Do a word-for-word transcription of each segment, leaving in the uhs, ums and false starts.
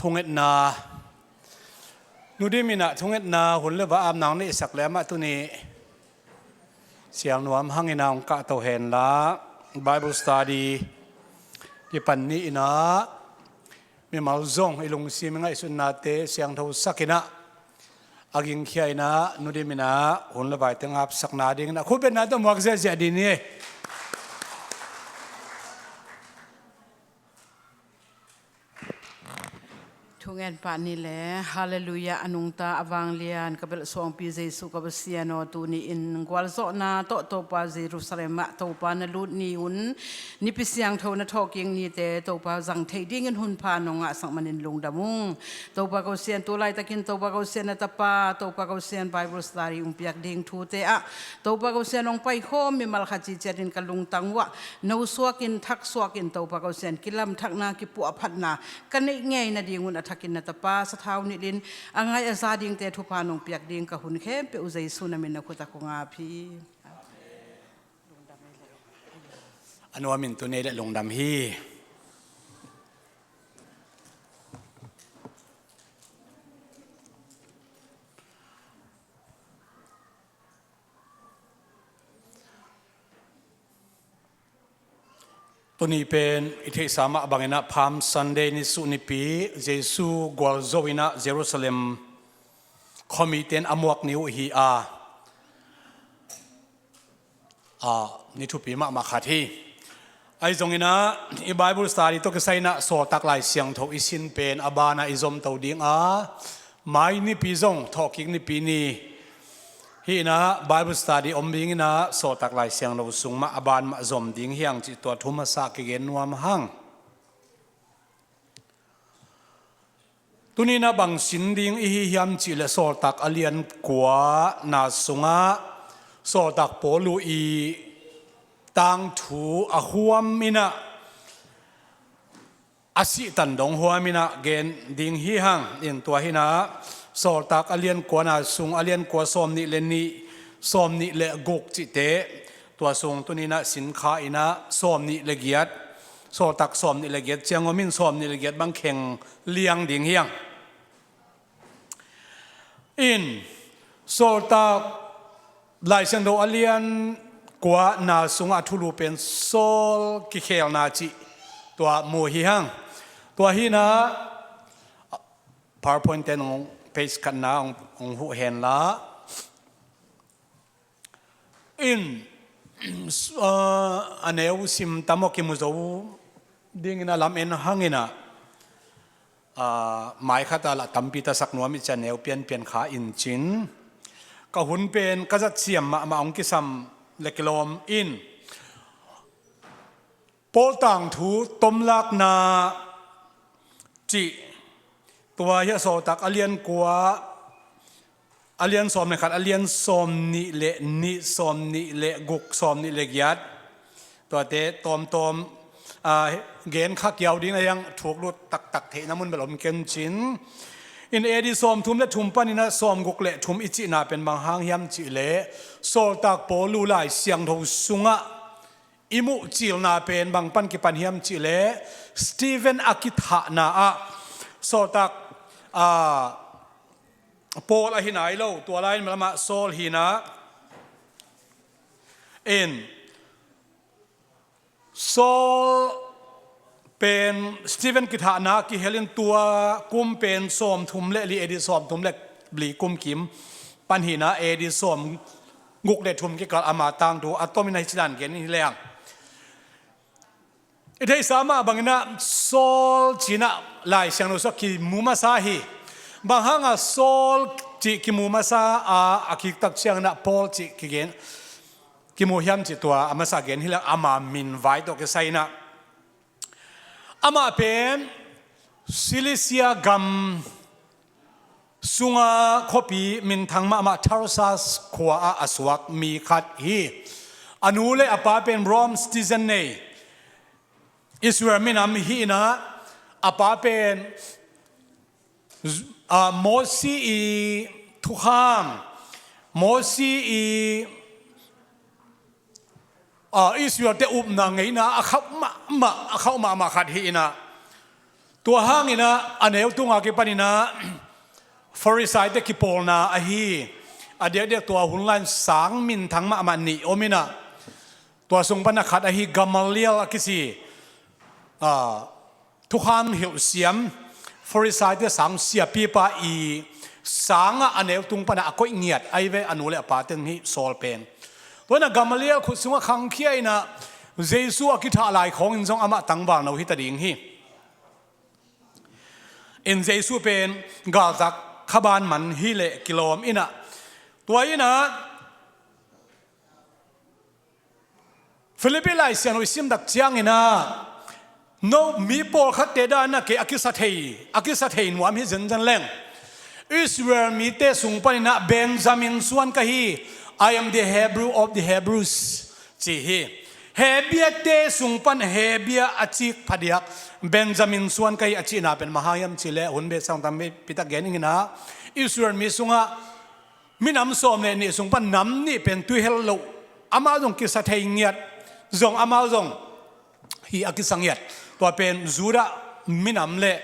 Thungetna, Nu Dim in ah thungetna hun le va apna hong neihsak le amah tuni siang nuam hangin ah hong kahto henla, Bible study kipan ni in ah mimal zong i lungsim i ngaihsutnate siangthosak in ah, a gingkhia in ah Nu Dim in ah hun le vai teng apsakna dingin a khutbetna tawh muak ziahziah ding hi. Thungen pah ni le. Halleluiah. A nungta a vanglian ka belh suangpi Jesuh ka Pasian aw, tuni-in gualzawhna tawh Topa Jerusalem ah Topa na lut ni hun, Nipi siangtho na thawhkik nite Topa zang theih dingin hun pha nong ngahsak manin lungdam ung. Topa ko Sian, tu laitakin Topa ko Sian na tapa Topa ko Sian Bible study hong piak ding thute ah Topa ko Sian hong paikhawm mimal khat ciciatin ka lungtang uh ah no suakin thak suakin Topa ko Sian kilamthakna kipuahphatna ka neih ngei nadingun a thakin na tapa sathau nilhin a ngai a za dingte thupha nong piak ding ka hun khempeuh uh Jesuh na min na khut ah kong ap hi. A nuam in tuni le lungdam hi. Tuni pen i theihsa mah bangin ah Palm Sunday ni suh nipi, Jesuh gualzo in ah Jerusalem khuamite in a muak ni uh hi a, a, ni thupi mahmah khat hi. Ahi zongin ah i Bible study tawh kisai in ah Sawltak Lai Siangtho i sin pen a banah i zomto ding a, mai nipi zong thawhkik nipi ni hi in ah Bible study om dingin ah Sawltak Lai Siangtho sung mah a ban mah zom ding hi hang cih tua thu masa kigen nuam hang. Tuni in ah bang sin ding i hi hiam cih leh Sawltak a lian kua na sungah Sawltak Paul uh i tangthu a huam in ah a sihtan dong huam in ah gen ding hi hang. In tua hi in ah Sawltak a lian kua na sung a lian kua sawm nih le nih, sawm nih le guk cihte, tua sung tuni in ah sin kha in ah sawm nih le giat, Sawltak sawm nih le giat ciang om in sawm nih le giat bang kheng liang ding hi hang. In Sawltak Lai Siangtho a lian kua na sungah a thulu pen Saul kikhelna cih tua mu hi hang. Tua hi in ah PowerPoint te nong page khatna hong, hong huh henla. In, ah, a neu sim tam aw kimu zo dingin a lam en hang in ah, ah, mai khat ah lah tampi tasak nuam i cih a neu pianpian kha in cin. Ka hun pen ka zat siam mahmah hong kisam le kilawm in. Paul tangthu tomlakna cih tua hi a, Sawltak a lian kua, a lian sawm le khat, a lian sawm nih le nih, sawm nih le guk, sawm nih le giat, tuate tawmtawm, aa, gen kha kiau ding a hiang thuk lut taktak theihna mun bel om ken cin. In A D sawm thum le thum panin a sawm guk le thum i cihna pen bang hang hiam cih leh Sawltak Paul uh Lai Siangtho sungah i muhcilna pen bang pan kipan hiam cih leh Stephen a kithahna ah Sawltak, aa, Paul ahi nai lo, tua lai in malamah Saul hi in ah, in Saul pen Stephen kithahna kihel in tua kum pen sawm thum le li, A D sawm thum le li kum kim pan hi in ah, A D sawm guk le thum kikal ama tangthu a tom in ah hi ci dan gen in hi leng. I theihsa mah bangin ah Saul ci in ah Lai Siangtho sungah kimu masa hi. Bang hang a Saul cih kimu masa a, a kiktak ciangin ah Paul cih kigen kimu hiam cih tua a masa gen hi leng, ama min vai tawh kisai in ah. Amah pen Cilicia gam sunga khuapi minthang mahmah Tarsas khua ah a suak mi khat hi. A nu le a pa pen Rome citizen nei, Israel minam hi in ah, a pa pen, aa, Mosi i thukham, Mosi i, aa, Israel-te upna ngeina a khauh mahmah, a khauh mahmah khat hi in ah, Tua hangin ah a neu tunga kipanin ah Farisaite kipawlna ahi, a diakdiak tua hun lai-in sang minthang mahmah nih om in ah, tua sung pan a khat ahi Gamaliel a kici, ah, thukham hilh siam, Farisaite sang siapipa i sangah a neu tung pan a koih ngiat ahi ve, a nu le a pa teng hi Saul pen. Tua in ah Gamaliel khut sungah khangkhia in ah Jesu a kithah lai khawngin zong amah tangvalno hi ta ding hi. In Jesu pen galtak khaban man hi leh kilawm in ah, tua in ah Philippi Lai Siangtho i sim tak ciangin ah, no mi pawlkhatte dan ah kei a kisa thei, a kisa thei nuam hi zenzen leng, Israel mite sung panin ah Benjamin suan ka hi, "I am the Hebrew of the Hebrews," ci hi. Hebrew-te sung pan Hebrew a cik phadiak Benjamin suan ka hi a cihna pen bang hang hiam cih leh, hun bek sang tampi tak gen ing in ah, Israel mi sungah minam sawm le nih sung pan nam nih pen tuihel loh, amau zong kisa thei ngiat, zong amau zong hi a kisa ngiat. Tua pen Judah minam le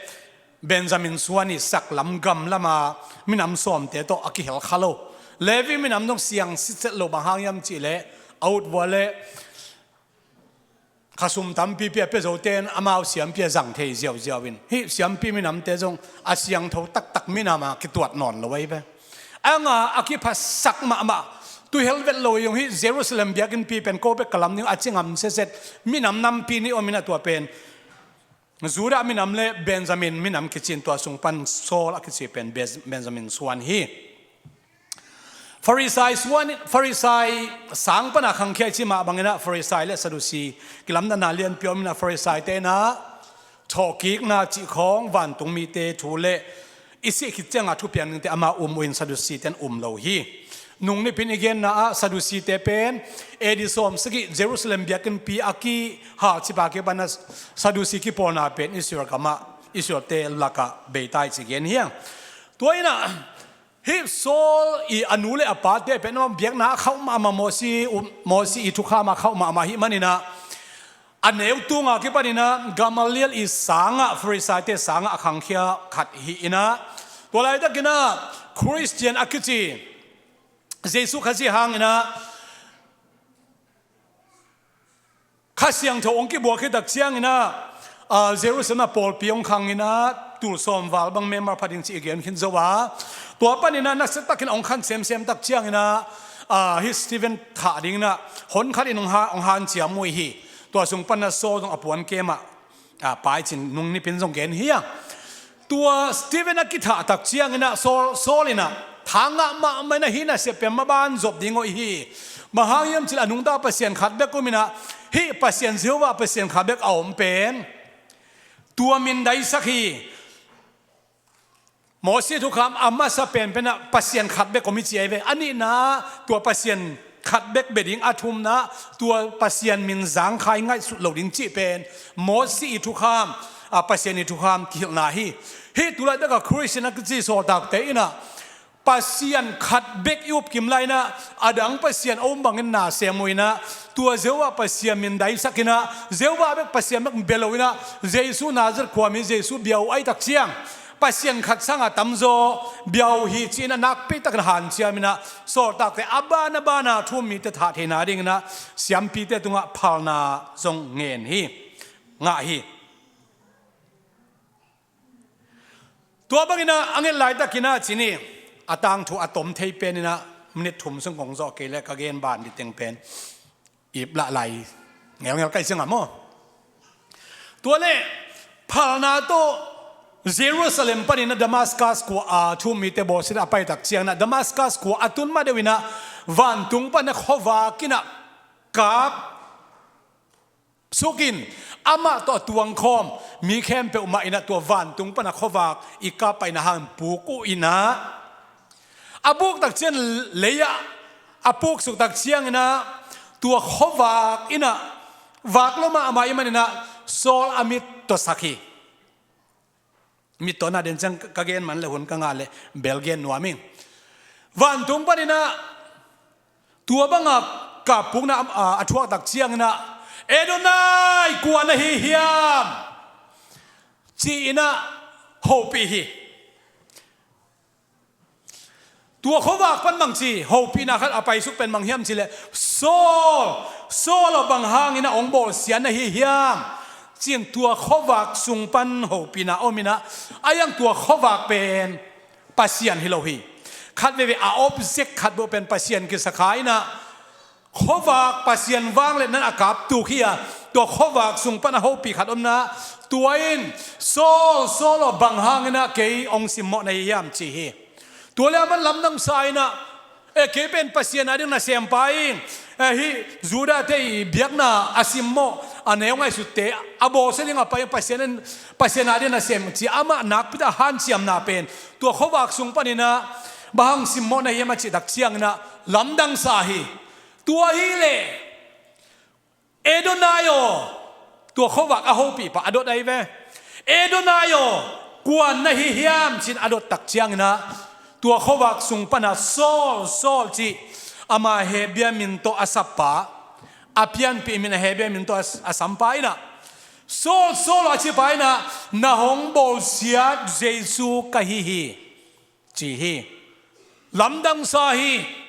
Benjamin suan i saklam gamlam a minam sawmte tawh a kihel kha lo. Levi minam zong siang sitset lo, bang hang hiam cih leh a ut vua le khasum tampipi a pia zote in amau siampi a zang thei ziauziau in, hih siampi minamte zong a siangtho taktak minam a kituat nawn lo ahi ve. A nga a kiphasak mahmah, tuihel vet lo zong hih Jerusalem biakinnpi pen ko bek ka lam ding a ci ngam setset minam nampi nih om in ah, tua pen Judah minam le Benjamin minam kici in, tua sung pan Saul a kici pen Bez-, Benjamin suan hi. Farisai suan, Farisai sang pan a khangkhia i cih mah bangin ah Farisai le Sadusi kilamdanna lianpi om in ah, Farisaite in ah thawhkikna cih khawng, vantung mite thu le i sih khit ciangah thupiang dingte amau um uh in, Sadusite in um lo hi. Nung nipin i genna ah Sadusite pen A D sawm sagih Jerusalem biakinnpi a kihal cipa kipan ah Sadusi kipawlna pen Israel gamah, Israelte lakah bei ta hi ci gen hi hang. Tua in ah hih Saul i a nu le a pate pen biakna a khauh mahmah, Mosi, um, Mosi i thukham a khauh mahmah ahih manin ah, a neu tunga kipanin ah Gamaliel i sangah, Farisaite sangah a khangkhia khat hi in ah, tua laitakin ah Khristian a kici, Jesu Khazih hangin ah Kha Siangtho hong kibuak khit tak ciangin ah, ah, Jerusalem ah pawlpi hong khang in ah, tul sawm val bang member pha ding ci i gen khin zo a. Tua panin ah nasia takin hong khan semsem tak ciangin ah, ah, hih Stephen thah dingin ah hon khat in hong ha-, hong hanciam uh hi. Tua sung pan ah Saul zong a puan kem ah, ah, pai cin nung nipin zong gen hi a. Tua Stephen a kithah tak ciangin ah Saul, Saul in ah thangah mahmah in ah, hih nasia pen maban zop ding uh hi. Bang hang hiam cih leh a nungta Pasian khat bek um in ah, hih Pasian Jehovah Pasian khat bek a om pen tua mindaisak hi. Mosi thukham a masa penpen ah Pasian khat bek om hi ci ahi ve. A nihna tua Pasian khat bek bia ding, a thumna tua Pasian min zangkhai ngaihsut lo ding cih pen Mosi i thukham, a, Pasian i thukham kihilhna hi. Hih tu laitak a Khristian a kici sawltakte in ah Pasian khat bek i upkim lai in ah, a dang pasian a um bangin na sem uh in ah, tua Jehovah Pasian min daisak in ah, Jehovah bek Pasian bek bia lo in ah, Jesu Nazareth khuami Jesu bia uh ahih tak ciang Pasian khat sangah tamzaw bia uh hi ci-in a nakpi takin hanciam in ah, sawltakte a ban a ban a thu um mite thah theihna dingin ah siampite tungah phalna zong ngen hi, ngah hi. Tua bangin ah a nget laitakin ah ci ni, a tangthu a tom thei pen in ah minit thum sung kong zawh kei leh ka gen ban ding teng pen ip lah lai ngelngel ka hi ciang a maw. Tua leh phalna tawh Jerusalem panin ah Damascus khua a thu um mite bawlsia a pai tak ciangin ah, Damascus khua a tun ma deuh in ah vantung pan ah khuavak in ah kap suk in, amah tawh a tuangkhawm mi khempeuh mah in ah tua vantung pan a khuavak i kap paina hang puk uh in ah, a puk tak ciang lei-ah a puksuk tak ciangin ah, tua khuavak in ah vak lo mahmah ahih manin ah Saul a mit tawsak hi. Mit tawh na den ciang ka gen man leh hun ka ngah leh bel gen nuam ing. Vantung panin ah tua banga kap pukna a, a thuak tak ciangin ah, "Adonai, kua na hi hiam?" ci-in ah hopih hi. Tua khuavak pan bangci hopihna khat a paisuk pen bang hiam cih leh, Saul, Saul aw, bang hangin ah hong bawlsia na hi hiam, ci-in tua khuavak sung pan hopihna om in ah, a iang tua khuavak pen Pasian hi lo hi. Khat veve a object khat bawh pen Pasian kisa kha in ah, khuavak Pasian vangliatna in a kaptuk hi a, tua khuavak sung pan a hopih khat om in ah, tua in, Saul, Saul aw, bang hangin ah kei hong simmawh na hi hiam, ci hi. Tua leh aman lamdang sa in ah, e, kei pen Pasian ading nasempa hi ing, e, hih Judate i biakna a simmawh, a neu ngaihsutte a bawlsia ding a pai Pasian in, Pasian ading nasem, ci-a amah nakpi tak a hanciamna pen tua khuavak sung panin ah bang hang simmawh na hi hiam a cih tak ciangin ah lamdang sa hi. Tua hi leh, Adonai aw, tua khuavak a hopih pa a dot ahi ve. Adonai aw, kua na hi hiam, ci-in a dot tak ciangin ah, tua khuavak sung pan ah Saul, Saul cih ama Hebru min tawh a sap pa, a pianpih min a Hebru min tawh a, a sam pa in ah, Saul, Saul aw, a ci pa in ah, na hong bawlsiat Jesu ka hi hi, ci hi. Lamdang sa hi.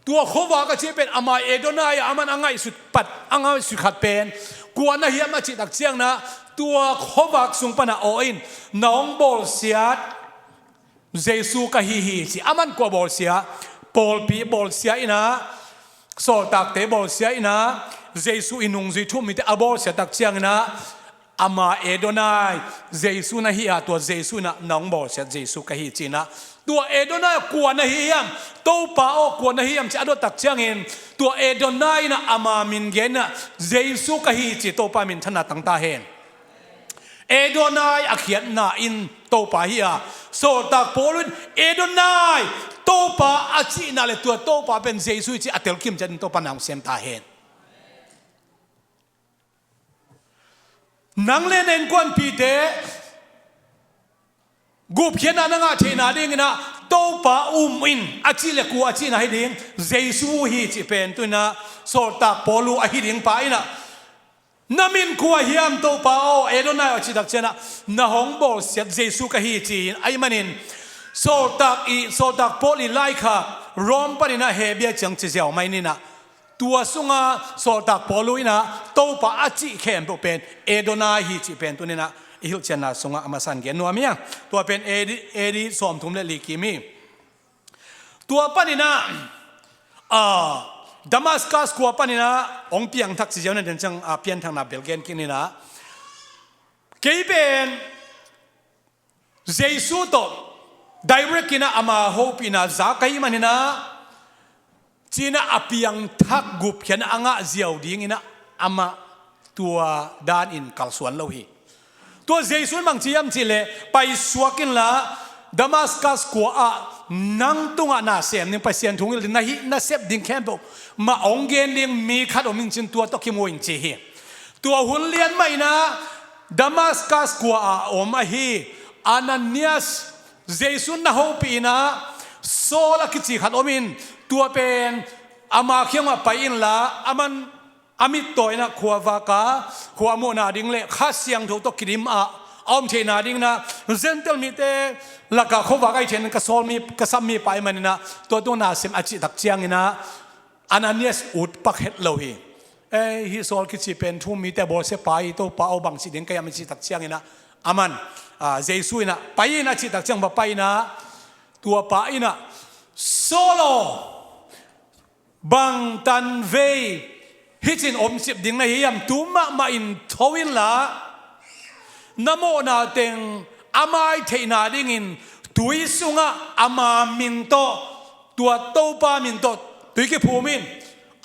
Tua khuavak a cih pen ama Adonai a, aman a ngaihsut pat, a ngaihsut khat pen kua na hiam a cih tak ciangin ah, tua khuavak sung pan ah aw in, na hong bawlsiat Jesu ka hi hi, ci. Aman kua bawlsia? Pawlpi bawlsia in ah, sawltakte bawlsia in ah, Jesu i nungzui thu-um mite a bawlsia tak ciangin ah, ama Adonai, Jesu na hi a, tua Jesu in ah, na hong bawlsiat Jesu ka hi, ci-in ah, tua Adonai kua na hi hiam, Topa aw, kua na hi hiam, ci a dot tak ciangin, tua Adonai in ah ama min gen in ah, Jesu ka hi, ci. Topa minthanna tang ta hen. Adonai a khiatna in Topa hi a, sawltak Paul in Adonai, Topa a cihna leh tua Topa pen Jesu hi, ci a telkimciat in Topa na hong sem ta hen. Nang leh na innkuanpihte gupkhiatna na ngah theihna dingin ah, Topa um in a cih leh kua a cihna hi ding? Jesu hi, cih pen tu-in ah sawltak Paul uh ahi ding pa in ah, na min kua hiam, Topa aw, Adonai aw, a cih tak ciangin ah, na hong bawlsiat Jesu ka hi, ci-in, ahih manin sawltak i, sawltak Paul i laikhak Rom panin ah Hebru ciang ci ziau mai ni in ah, tua sungah sawltak Paul uh in ah Topa a cih khempeuh pen Adonai hi, cih pen tuni-in ah i hilhcianna sungah a masa-in gen nuam hi hang. Tua pen A D, A D sawmthum leh li kim hi. Tua panin ah, ah, Damascus khua panin ah hong piangthak ci ziau ni in, den ciang, ah, pianthakna bel gen kik ni in ah, kei pen Jesu tawh direct in ah ama hopihna za ka hih manin ah, ci-in ah a piangthak gupkhiatna a ngah ziau dingin ah amah tua danin kalsuan lo hi. Tua Jesu in bang ci hiam cih leh, paisuak inla, Damascus khua-ah nang tungah na sem ding, Pasian thu hong hilh ding, na hih na sep ding khempeuh mah hong gen ding mi khat om in, ci-in tua tawh kimu in, ci hi. Tua hun lian mah in ah Damascus khua-ah a om ahi Ananias, Jesu in na hopih in ah, Saul a kici khat om in, tua pen ama kiangah pai inla, aman a mittawi in ah khuavak ah khua muhna ding leh Kha Siangtho tawh kidim ah a om theihna dingin ah, Gentile mite lakah khuavak ahi theihna dingin ka sawl mi, ka sam mipa ahih manin ah, tua tungah na sem, a cih tak ciangin ah, Ananias ut pak het lo hi. Ei, hih Saul kici pen thu-um mite a bawlsia pa hi, Topa aw, bang cih ding ka hiam, a cih tak ciangin ah, aman, ah, Jesu in ah, pai in, a cih tak ciang va pai in ah, tua pa in ah, Saul aw, bang tanvei hih ci-in omcip ding na hi hiam? Tu mahmah in tho inla, na mawhna teng a mai theihna dingin tui sungah ama min tawh, tua Topa min tawh tui kiphum in,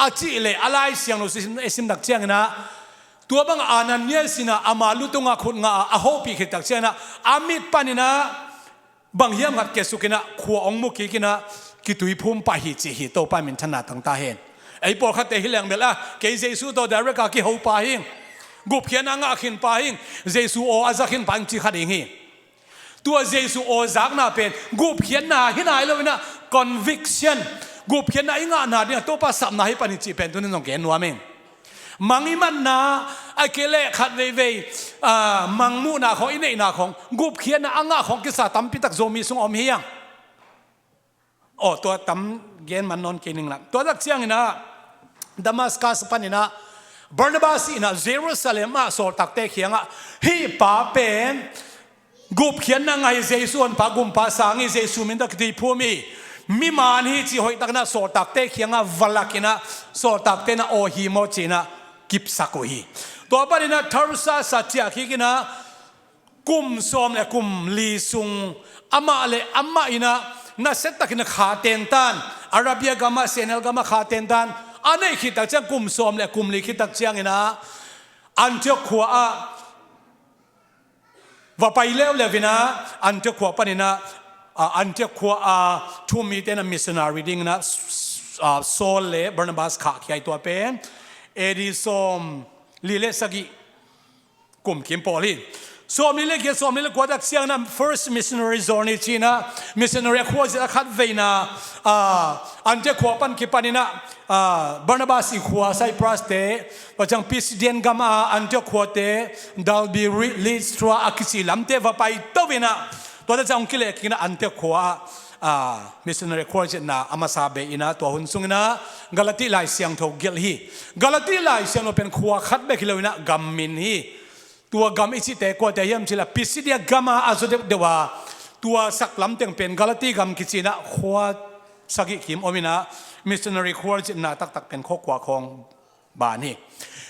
a cih leh, a Lai Siangtho i sim, i sim tak ciangin ah, tua bang Ananias in ah ama lu tungah khut ngah a, a hopih khit tak ciangin ah, a mit panin ah bang hiam khat kiasuk in ah, khua hong mu kik in ah, kitui phum pah hi, ci hi. Topa minthanna tang ta hen. Ei pawlkhatte hi leng bel ah, kei Jesu tawh direct a kiho pa hi ing, gupkhiatna ngah khin pa hi ing, Jesu aw a za khin pa hi ing, ci kha ding hi. Tua Jesu aw zakna pen gupkhiatna hi nai lo in ah, conviction, gupkhiatna i ngahna dingah Topa sapna hi pan hi, cih pen tuni-in zong gen nuam ing. Mang i manna, a kei leh khat veivei, ah, mangmuhna khawng, i neihna khawng, gupkhiatna a ngah khawng kisa tampi tak Zomi sung a om hi hang. Aw, tua tam gen man nawn kei ning la. Tua tak ciangin ah, Damascus panin ah, Barnabas in ah Jerusalem ah sawltakte kiangah, hih pa pen gupkhiatna ngah hi, Jesu honpa gumpa sang hi, Jesu min tawh kitui phum hi, mi man hi ci hoihtakin ah sawltakte kiangah va lakin ah, sawltakte in ah aw hi maw ci-in ah kipsak uh hi. Tua panin ah Tarsus ah ciah kikin ah, kum sawm le kum li sung amah le amah in ah nasiatakin kha tentan, Arabia gamah, sehnel gamah kha tentan a neih khit tak ciang, kum sawm le kum li khit tak ciangin ah Antioch khua ah va pai leuleu in ah, Antioch khua panin ah, ah, Antioch khua a thu um mite in ah missionary dingin ah, ah, Saul le Barnabas khahkhia hi. Tua pen A D sawm li le sagih kum kim pawl hi. Sawm li le giat, sawm li le kua tak ciangin ah first missionary journey ci-in ah missionary a khuazit a khat veina, ah, Antioch khua pan kipanin ah, ah, Barnabas i khua Cyprus te, tua ciang Pisidia gam a Antioch khuate, Derbe, Ri-, Listra a kici lamte va paito in ah, tua tak ciang hong kilehkikin ah Antioch khua ah, ah, missionary khuazitna a masa bei in ah, tua hun sungin ah Galati Lai Siangtho gelh hi. Galati Lai Siangtho pen khua khat bek hi lo in ah gam min hi. Tua gam i cihte kuate hiam cih leh Pisidia gam a a zaw deuhdeuh a, tua sak lamteng pen Galati gam kici-in ah khua sagih kim om in ah, missionary khuazitna taktak pen khua kua khawng ban hi.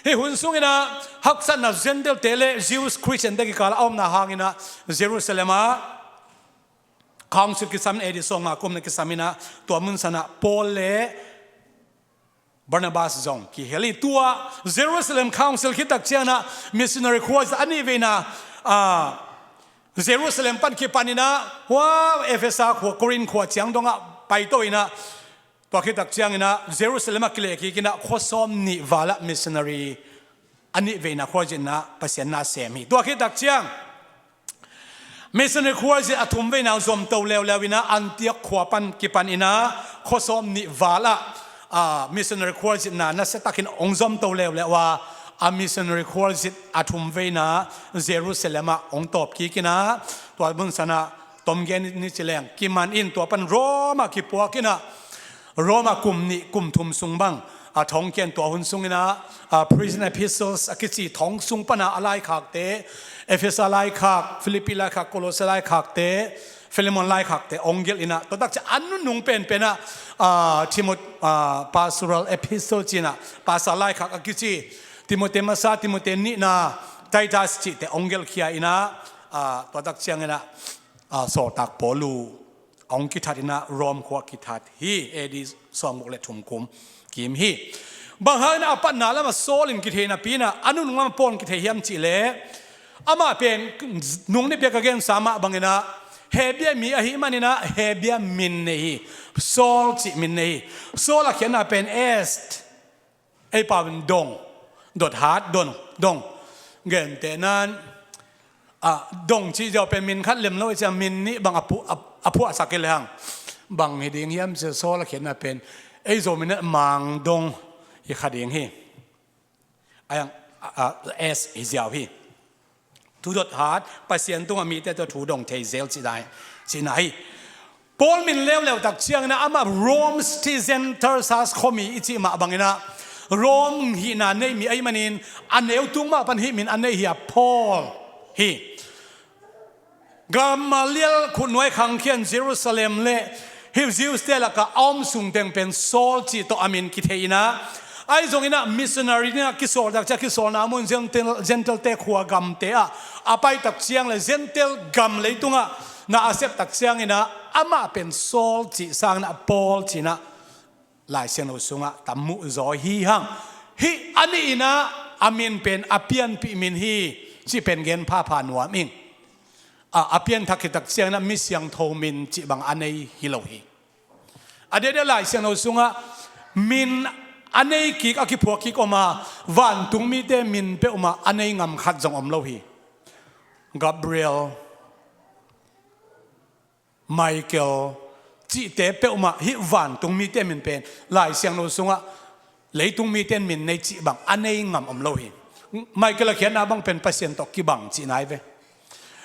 Hih hun sungin ah haksatna Gentile-te le Jews Christian-te kikal a omna hangin ah Jerusalem ah council kisam in, A D sawmnga kum na kisam in ah, tua mun san ah Paul le Barnabas zong kihel hi. Tua Jerusalem council khit tak ciangin ah missionary khua a nih veina, ah, Jerusalem pan kipanin ah, hua Efesa khua, Korin khua ciang dongah paito in ah, tua khit tak ciangin ah Jerusalem ah kilehkikin ah khua sawm nih val ah missionary a nih veina khuazitna Pasian na sem hi. Tua khit tak ciang missionary khuazit a thum veina hong zomto leuleu in ah Antioch khua pan kipanin ah khua sawm nih val ah, ah, missionary khuazitna nasiatakin hong zomto leuleu a, a missionary khuazit a thum veina Jerusalem ah hong tawpkikin ah, tua mun san ah tom gen ni ci leng, kiman in tua pan Rome ah kipuakin ah, Rome ah kum nih kum thum sung bang a thong kian, tua hun sungin ah, ah, prison epistles a kici thong sung pan ah a laikhakte, Efesa laikhak, Philippi laikhak, Kolosse laikhakte, Filemon laikhakte hong gelh in ah, tua tak ciang a nunung penpen ah, ah, Timot-, ah, pastoral epistle ci-in ah, pastor laikhak a kici, Timote masa, Timote nihna, Titus cihte hong gelhkhia in ah, ah, tua tak ciangin ah, ah, sawltak Paul uh hong kithat in ah Rome khua kithat hi. A D sawmguk le thum kum kim hi. Bang hangin ah a patna lamah Saul in kithei napi in ah a nunung lamah Paul in kithei hiam cih leh, amah pen nung ni piak a gensa mah bangin ah Hebru mi ahih manin ah Hebru min nei hi. Saul cih min nei hi. Saul a khiatna pen S, ei pau in dong, dot hat, dong, dong. Gentehna in, ah, dong cih ziau pen min khat lem lo i ciang min nih bang a phu-, a, a phuahsak hi lehang, bang hi ding hiam cih leh Saul a khiatna pen ei Zomi in ah mang dong hi kha ding hi. A yang, ah, ah, S hi ziau hi. Thu dot hat, Pasian tungah mite tawh thu dong thei zel cihna hi, cihna hi. Paul min leuleu tak ciangin ah amah Rome citizen, Tarsus khuami i cih mah bangin ah Rome hihna nei mi ahih manin a neu tung mah pan hih min a nei hi a, Paul hi. Gamaliel khutnuai khangkhian Jerusalem le hih Jews-te lakah a om sung teng pen Saul cih tawh a min kithei in ah, ahi zongin ah missionary dingah kisawl tak ciang, kisawlna mun Gentile, Gentile-te khua gamte ah a pai tak ciang le Gentile gam leitungah na a sep tak ciangin ah amah pen Saul cih sangin ah Paul ci-in ah Lai Siangtho sungah tam muh zaw hi hang. Hih a nih in ah a min pen a pianpih min hi cih pen gen phapha nuam ing. A, a pianthak khit tak ciangin ah mi siangtho min cih bang a nei hi lo hi. A diakdiak Lai Siangtho sungah min a nei kik, a kiphuak kik om a, vantung mite min peuhmah a nei ngam khat zong om lo hi. Gabriel, Michael cihte peuhmah hih vantung mite min pen Lai Siangtho sungah Leitung mite in min nei cih bang a nei ngam om lo hi. Michael a khiatna bang pen Pasian tawh kibang cihna hi ve.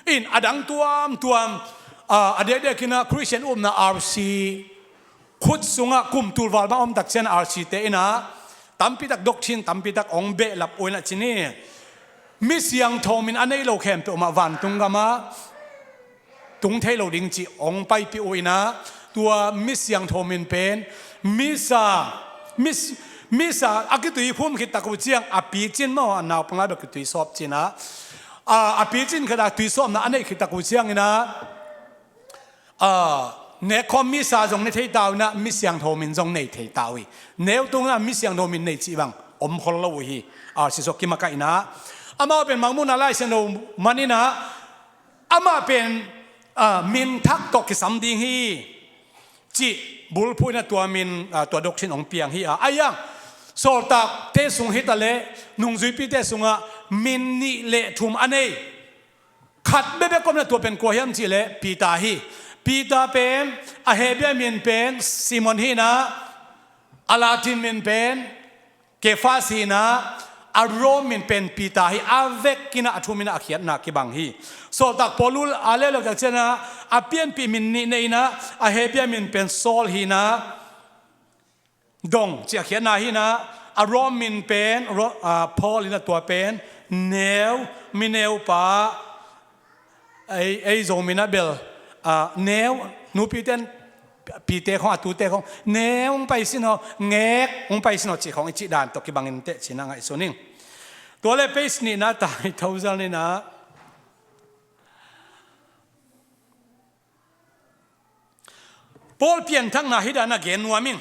In a dang tuamtuam, a, a diakdiak in ah Christian upna R C khut sungah kum tul val bang om tak ciang R C te in ah tampi tak doctrine tampi tak hong behlap uh in ah ci ni. Mi siangtho min a nei lo khempeuh mah vantung gamah tung thei lo ding cih hong paipih uh in ah, tua mi siangtho min pen misa, mis-, misa a kitui phum khit tak uh ciang a picin maw, a naupang lai bek kitui sawp ci in ah, a, a picin khit a tui sawpna a neih khit tak uh ciang in ah, a, nekkhawm misa zong ne thei ta uh in ah, mi siangtho min zong nei thei ta uh hi. Neu tung in ah mi siangtho min nei cih bang om khol lo uh hi. R C sawk kimakaihna amau pen Mangmuhna Lai Siangtho man in ah, amah pen, a, min thak tawh kisam ding hi cih bulphuh in ah tua min, a, tua doctrine hong piang hi. A, a yang sawltakte sung hi ta leh nungzuipite sungah min nih le thum a nei khat bekbek om in ah, tua pen kua hiam cih leh Peter hi. Peter pen a Hebrew min pen Simon hi in ah, a Latin min pen Kefas hi in ah, a Rome min pen Peter hi. A vek in ah a thum in ah a khiatna kibang hi. Sawltak Paul uh a leuleu tak ciang ah a pianpih min nih nei in ah, a Hebrew min pen Saul hi in ah, dong cih a khiatna hi in ah, a Rome min pen Ro-, a, Paul hi in ah, tua pen neu, mi neupa, ei, ei Zomi in ah bel, a, neu, nupite in pite khawng, a tute khawng neu hong pai sin aw, ngek hong pai sin aw cih khawng i cih dan tawh kibang in teh ci in ah ngaihsun ing. Tua leh page nihna tai thozal in ah Paul pianthakna hi dan a gen nuam ing.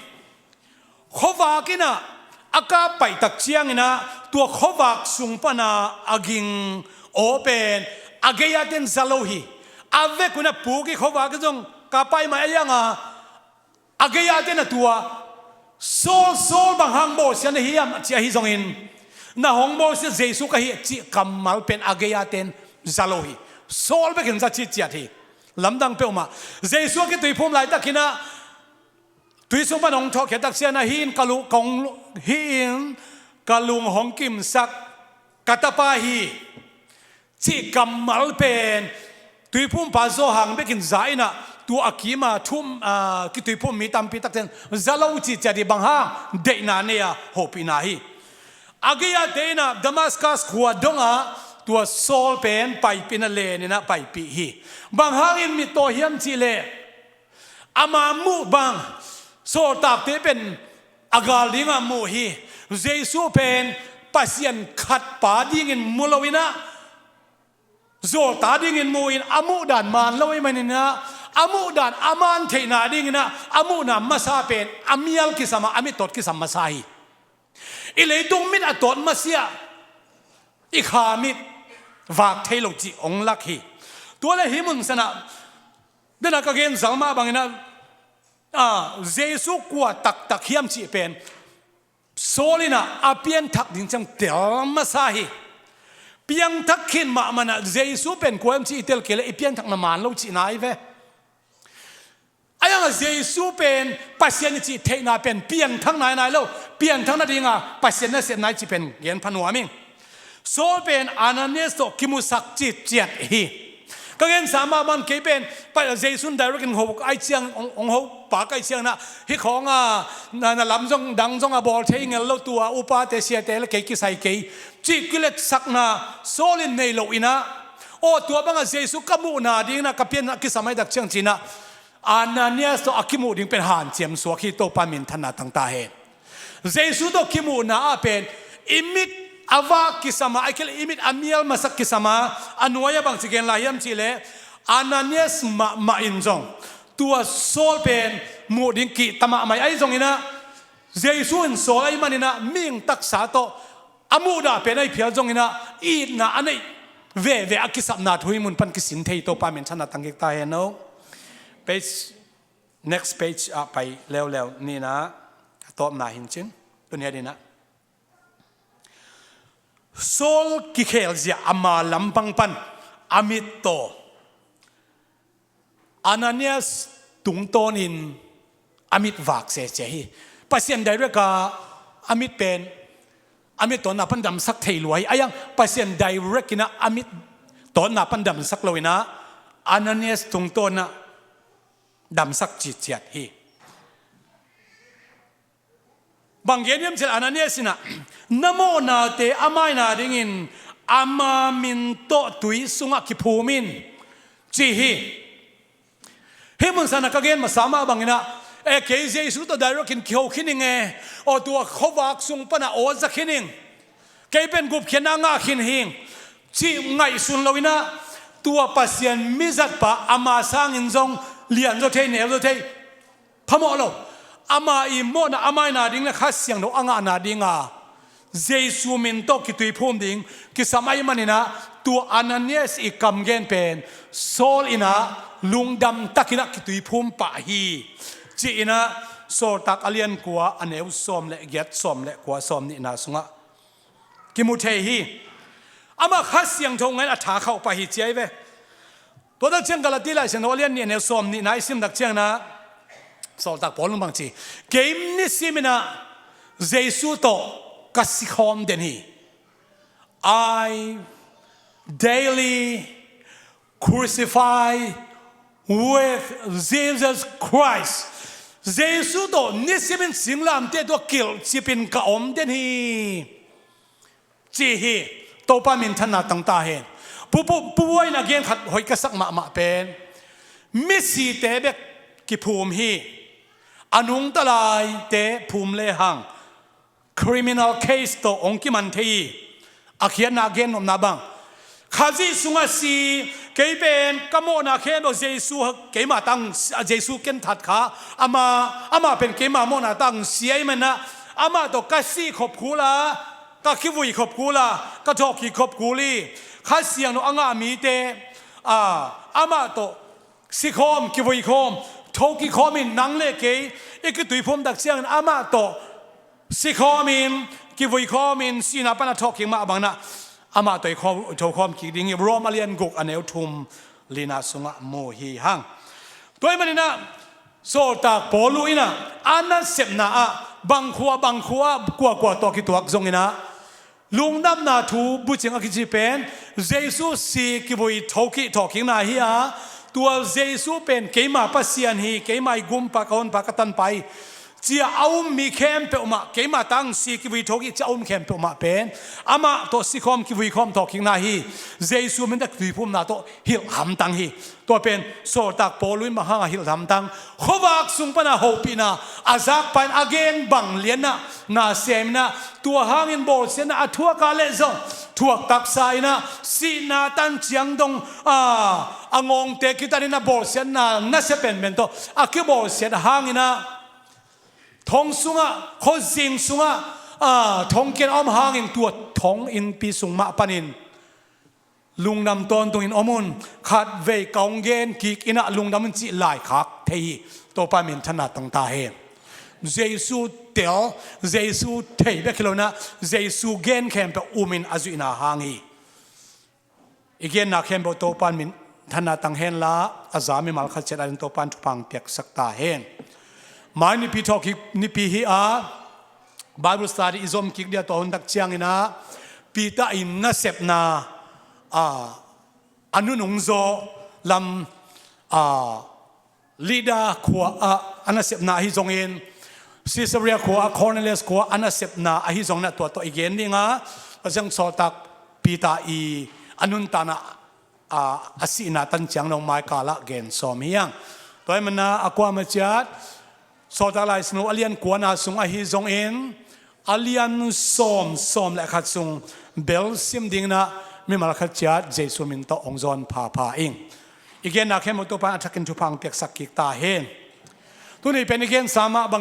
Khuavak in ah a kap pai tak ciang in ah, tua khuavak sung pan a a ging aw pen a gei-a ten za lo hi. A vek un a puk i khuavak in zong kap pai mai a yang a, a gei-a ten a tua, Saul, Saul, bang hang bawlsia na hiam, ci ahi zongin, na hong bawlsia Jesu ka hi, cih kammal pen a gei-a ten za lo hi. Saul bek in za citciat hi. Lamdang peuhmah. Jesu a kitui phum laitak in ah, tui sung pan hong thawhkhia tak ciang in ah, hih in ka lu-, ka hong lu-, hih in ka lung hong kimsak ka tapa hi, cih kammal pen tuiphumpa Johan bek in za in ah, tua a kim a thum, a, kituiphum mi tampi takte in za lo citciat hi. Bang hang? Deihna nei a hopihna hi. A gei-a te in ah Damascus khua dong ah tua Saul pen paipih in ah len in ah paipih hi. Bang hangin mittaw hiam cih leh, ama muh bang, sawltakte pen a gal ding a muh hi. Jesu pen Pasian khat pa dingin mu lo in ah, zawlta dingin mu in, a muhdan man lo ahih manin ah, a muhdan a man theihna dingin ah, a muhna masa pen a mial kisam a, a mittawt kisam masa hi. I leitung mit a tawt masiah, i kha mit vak thei lo cih hong lak hi. Tua leh hih mun san ah, den a ka gen zal mah bangin ah, a, Jesu kua taktak hiam cih pen Saul in ah a pianthak ding ciang tel masa hi. Piangthak khin mahmah in ah Jesu pen kua hiam cih i tel kei leh i pianthakna man lo cihna hi ve. A yang a Jesu pen Pasian i cih theihna pen piangthakna hi nai lo, piangthak nading a Pasian nasepna hi cih pen gen pha nuam ing. Saul pen Ananias tawh kimusak citciat hi. Ka gensa mahmah in kei pen, pa, Jesu in direct in hong ho ahih ciang, hong, hong ho pak ahih ciang in ah, hih khawng a, na, na lam zong, dang zong a bawl thei ngel lo, tua upate siate leh kei kisai kei, cih kiletsakna Saul in nei lo in ah, aw, tua bang a Jesu ka muhna ding in ah, ka pianna kisam ahih tak ciang ci in ah, Ananias tawh a kimuh ding pen hanciam suak hi. Topa minthanna tang ta hen. Jesu tawh kimuhna ah pen i mit a vak kisam a, ahih kei leh i mit a mial masak kisam a, a nuai ah bangci gen lai hiam cih leh, Ananias mahmah in zong tua Saul pen muh ding kihta mahmah hi. Ahi zongin ah, Jesu in Saul ahih manin ah, mihing taksa tawh a muhdah pen ahih phial zongin ah, itna a neih veve a kisapna thu hih mun pan kisin thei. Topa minthanna tang kik ta hen aw. Page, next page ah pai leuleu ni in ah, a tawpna hi in cin. Tuni a ding in ah, Saul kikhelzia ama lampang pan a mittaw Ananias tungtawnin a mit vak sese hi. Pasian direct a a mit pen a mit tawtna pan damsak thei lua hi. Ahi zongin Pasian direct in ah a mit tawtna pan damsak lo in ah Ananias tungtawn ah damsak citciat hi. Bang gen hiam cih leh Ananias in ah na mawhnate a maina dingin ama min tawh tui sungah kiphum in, ci hi. Hih mun sangin ah ka gen masa mah bangin ah, e, kei Jesu tawh direct in kiho khin ing e, aw, tua khuavak sung pan ah aw za khin ing, kei pen gupkhiatna ngah khin hi ing, cih ngaihsun lo in ah tua Pasian mizatpa ama sangin zong lian zaw thei, neu zaw thei, phamawh lo. Ama ii mawhna a maina ding le Kha Siangtho a ngahna dinga Jesu min tawh kituiphum ding kisam ahih manin ah tua Ananias ii kam gen pen Saul in ah lungdam takin ah kituiphum pah hi, ci-in ah Sawltak a lian kua a neu sawm le giat, sawm le kua, sawm nihna sungah kimu thei hi. Amah Kha Siangtho ngah in a tha khauh pah hi, ci ahi ve. Tua tak ciang Galati Lai Siangtho a lian nih a neu sawm nihna i sim tak ciangin ah Sawltak Paul in bang ci, kei nisim in ah Jesu tawh ka sikhawm den hi. I daily crucify with Jesus Christ. Jesu tawh nisim in singlamteh tungah kilhcip in ka om den hi, ci hi. Topa minthanna tang ta hen. Pu, pu, Pu Buai in a gen khat hoih ka sak mahmah pen, misite bek kiphum hi. A nungta laite phum lehang criminal case tawh hong kiman thei hi. A khiatna, a gennopna bang, Khazih sungah si, kei pen ka mawhna khempeuh Jesu, keima tang, Jesu ken that kha, ama, amah pen keima mawhna tang si ahih manin ah amah tawh ka sih khop kul a, ka kivui khop kul a, ka thawhkik khop kul hi. Kha Siangtho a ngah mite, a, amah tawh sikhawm, kivuikhawm, thokik khawm in, nang le kei i kituiphum tak ciangin amah tawh sikhawm in, kivuikhawm in, sihna pan a thawhkik mah bangin ah amah tawh i khawm, thokhawm kik ding hi. Rom a lian guk a neu thum lina sungah mu hi hang. Tua ahih manin ah Sawltak Paul in ah a nasepna ah bang khua, bang khua, kuakua tawh kituak zongin ah lungdamna thu bucing a kici pen Jesu si, kivui, thokik, thawhkikna hi a, tua Jesu pen keima Pasian hi, keima i gumpa, ka honpa, ka tanpa hi, ci-a a um mi khempeuh mah, keima tang si, kivui, thokik ci-a a um khempeuh mah pen amah tawh sikhawm, kivuikhawm, thawhkikna hi. Jesu min tawh kituiphumna tawh hilh hamtang hi. Tua pen Sawltak Paul in bang hanga hilh hamtang? Khuavak sung pana hopihna a zakpa in a gen bang lianah na sem in ah, tua hangin bawlsiatna a thuak a leh zong thuak taksa in ah, sihna tan ciang dong, a, a ngawngte kitat in ah bawlsiatna nasia penpen tawh a kibawlsiat hangin ah, thong sungah, khuazing sungah, a, thongkiat a om hangin tua thong innpi sung mah panin lungdam tawntungin om un, khatvei ka hong gen kik in ah lungdam un cih laikhak thei hi. Topa minthanna tang ta hen. Jesu tel, Jesu thei bek hi lo in ah, Jesu gen khempeuh um in a zuihna hang hi. I genna khempeuh Topa minthanna tang henla, a za mimal khat ciat adingin Topa in thupha hong piaksak ta hen. Mai nipi thawhkik nipi hi a, Bible study i zom kik dia, tua hun tak ciangin ah Peter in nasepna, a, a nunung zaw lam, a, Lydda khua ah a nasepna ahi zongin, Caesarea khua ah, Cornelius khua ah a nasepna ahi zongin ah tua tawh i gen ding a, a zang Sawltak Peter i a nuntakna, a, a sihna tan ciang dong mai kal ah gen sawm hi hang. Tua ahih manin ah a kuamah ciat Sawltak Lai Siangtho a lian kuana sung ahi zongin, a lian sawm, sawm le khat sung bel sim dingin ah mimal khat ciat Jesu min tawh hong zawn phapha ing. I genna khempeuh Topa in a thakin thupha hong piaksak kik ta hen. Tuni pen i gensa mah bang